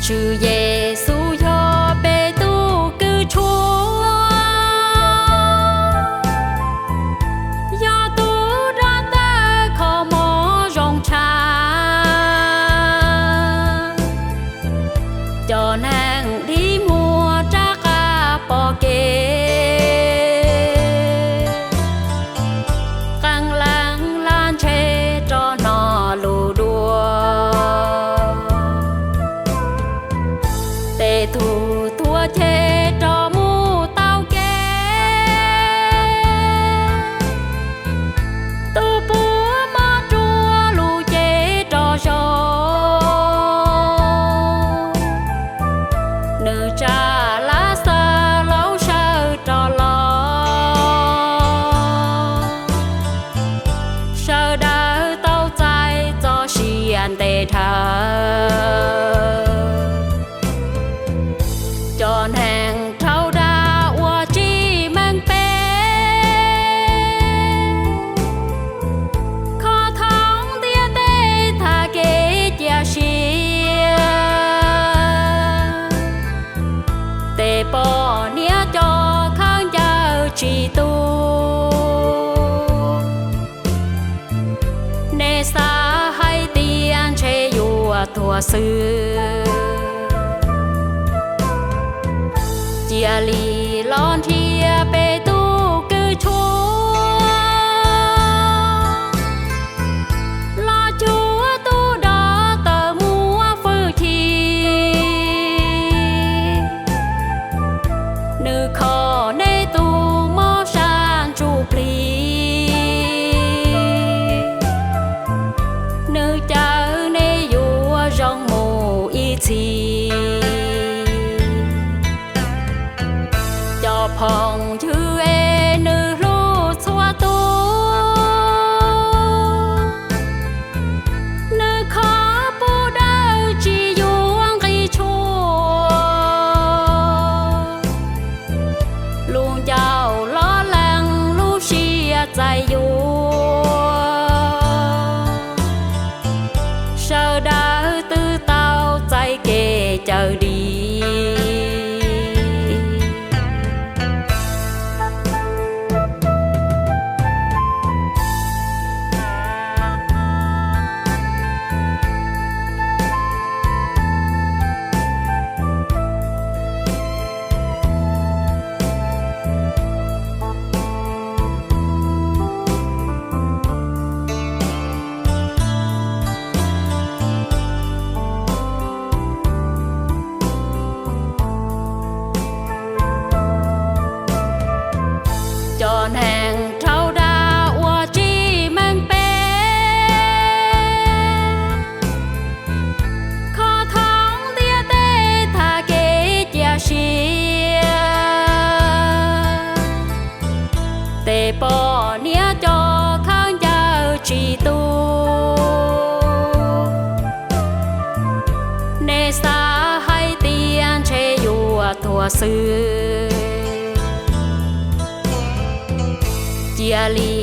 Tswv Yexus yog peb tus kws tshuaj, yog tug dab tawg kho mob zoo tshaj. Cov neeg dig muag rov qab pom kev, qee leej lam ntshe rov hnov lus dua. Tej tug tuag ces rov mus taug kev, tus puav mog ruaj lug ces rov zoo. Nws tsa Laxaus sawv rov los, sawv daws tau txais txoj sia ntev dhawv. Cov neeg raug dag uas tsis meej pem, kho thoob ntiaj teb thaj kev cia siab. Tej poj niam coj khaub ncaws tsis tu, nej xav hais tias ntshe yuav tuag xwb, cia li los nrhiav peb tus kws tshuaj, los cuag tus dab tawg muaj fwj chim. Nws kho nej tus mob sab ntsuj plig, nws caw nej yuav zoo mus ib txhis. Cov phooj ywg es nws hlub txhua tus, nws kho puv dawb tsis yuav nqi tshuaj. Lub ncauj loj lees lub siab txais yuav, sawv daws twb tau txais kev cawm dim. Cov neeg raug dag uas tsis meej pem, kho thoob ntiaj teb thaj kev cia siab. Tej poj niam coj khaub ncaws tsis tu, nej xav hais tias ntshe yuav tuag xwb, cia li